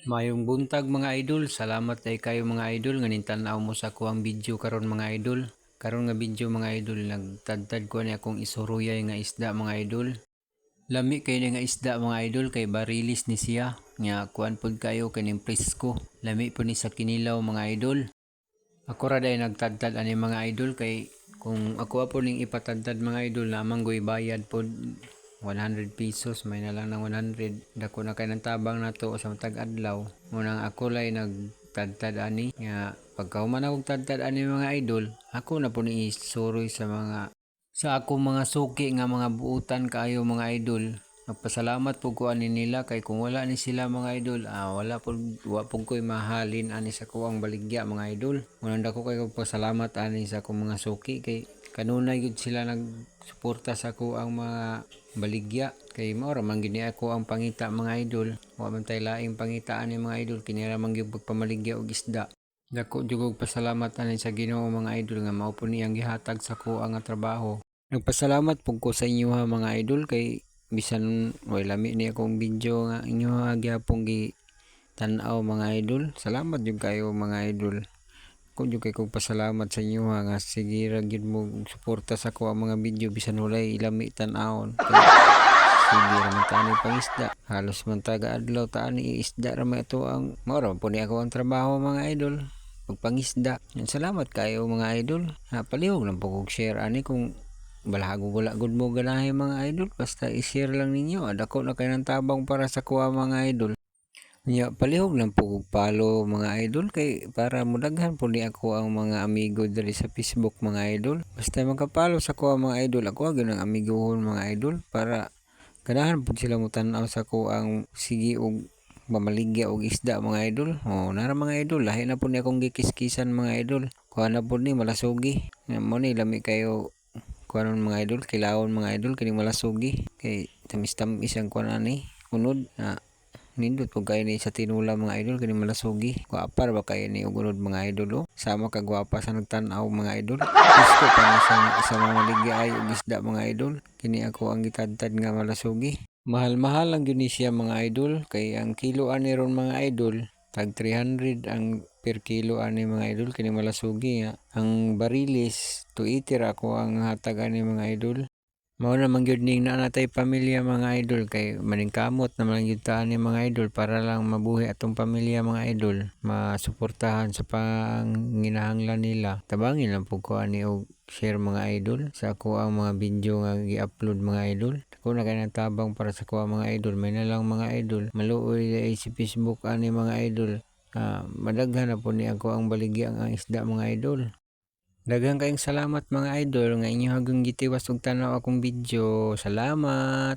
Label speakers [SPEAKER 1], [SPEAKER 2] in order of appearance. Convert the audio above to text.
[SPEAKER 1] Maayong buntag, mga idol. Salamat kay kayo, mga idol, nga nin-tan-aw mo sa akoang video karon, mga idol. Karon nga video, mga idol, nagtadtad ko ni akong isuruyay nga isda, mga idol. Lami kay ni nga isda, mga idol, kay barilis ni siya. Nga kuan pud kayo kining presko. Lami pud ni sa kinilaw, mga idol. Ako ra day nagtadtad ani, mga idol, kay kung ako po ning ipatadtad, mga idol, naman goy bayad pod 100 pesos, may na lang ng 100. Dako na kay ng tabang nato sa matag adlaw. Munang ako lay nagtadtad ani nga pagkahuman akong tadtad ani, mga idol, ako na po ni isuroy sa akong mga suki nga mga buutan kaayo, mga idol. Nagpasalamat po ko ani nila kay kung wala ni sila, mga idol, wala po, wa po ko'y mahalin ani sa kuang baligya, mga idol. Munang dako kay ko pasalamat ani sa akong mga suki kay kanunay gyud sila nagsuporta sa ako ang mga baligya kay mao ra man gyud ni ako ang pangita, mga idol. Wa man tay laing pangita ani, mga idol, kini ra man gyud pagpamaligya og isda. Dako jud og pasalamat ani sa Ginoo, mga idol, nga mao po niyang gihatag sa ako nga trabaho. Nagpasalamat pud ko sa inyo ha, mga idol, kay bisan way lami ni akong video nga inyo ha gihapon gi tan-aw, mga idol. Salamat jud kayo, mga idol. Ko jud kay kog pasalamat sa inyo ha nga sige ra gyud mo suporta sa ako ang mga video bisan walay lami tan-awon. Kay sige ra man ta ani pangisda. Halos man taga adlaw ta ani isda ra man ito ang mao ra man po ni ako ang trabaho, mga idol, pagpangisda. Yan, salamat kayo, mga idol. Ha, palihog lang po kog share ani kung balhago wala gud mo ganahe, mga idol, basta i-share lang ninyo. Dako na kay ng tabang para sa kuha, mga idol. Nya palihog lang po kog follow, mga idol, kay para modaghan po ni ako ang mga amigo diri sa Facebook, mga idol. Basta maka-follow sa ako mga idol, ako gyud ang amigohon, mga idol, para ganahan pud sila mo tan-aw sa ako ang sige og pamaligya og isda, mga idol. Oh, nara, mga idol, lahi na po ni akong gikiskisan, mga idol. Kuha na po ni malasugi. Nga mo ni lami kayo kuhanon, mga idol, kilawon, mga idol, kining malasugi kay tamis-tamis ang kuan ani unod na nindot pud kayo ni sa tinula, mga idol, kining malasugi. Gwapa ra ba kayo ni og unod, mga idol, oh. Sama ka gwapa sa nagtan-aw, mga idol. Gusto pa ni sa mga maligya ay og isda, mga idol. Kini ako ang gitadtad nga malasugi. Mahal-mahal lang gyud ni siya, mga idol, kay ang kilo ani ron, mga idol, tag 300 ang per kilo ani, mga idol, kini malasugi nga. Ang barilis 280 ra ako ang hatag ani, mga idol. Mao na man gyud ning naa natay pamilya, mga idol, kay maningkamot naman gyud ta ani, mga idol, para lang mabuhi atong pamilya, mga idol, masuportahan sa panginahanglan nila. Tabangin lang pud ko ani og share, mga idol, sa ako ang mga video nga gi-upload, mga idol. Dako na kay tabang para sa kuha, mga idol. May na lang, mga idol, maluoy ay si Facebook ani, mga idol. Madaghan na po ni ako ang baligya ang isda, mga idol. Daghan kayong salamat, mga idol, nga inyo hagang gitiwas og tan-aw akong video. Salamat.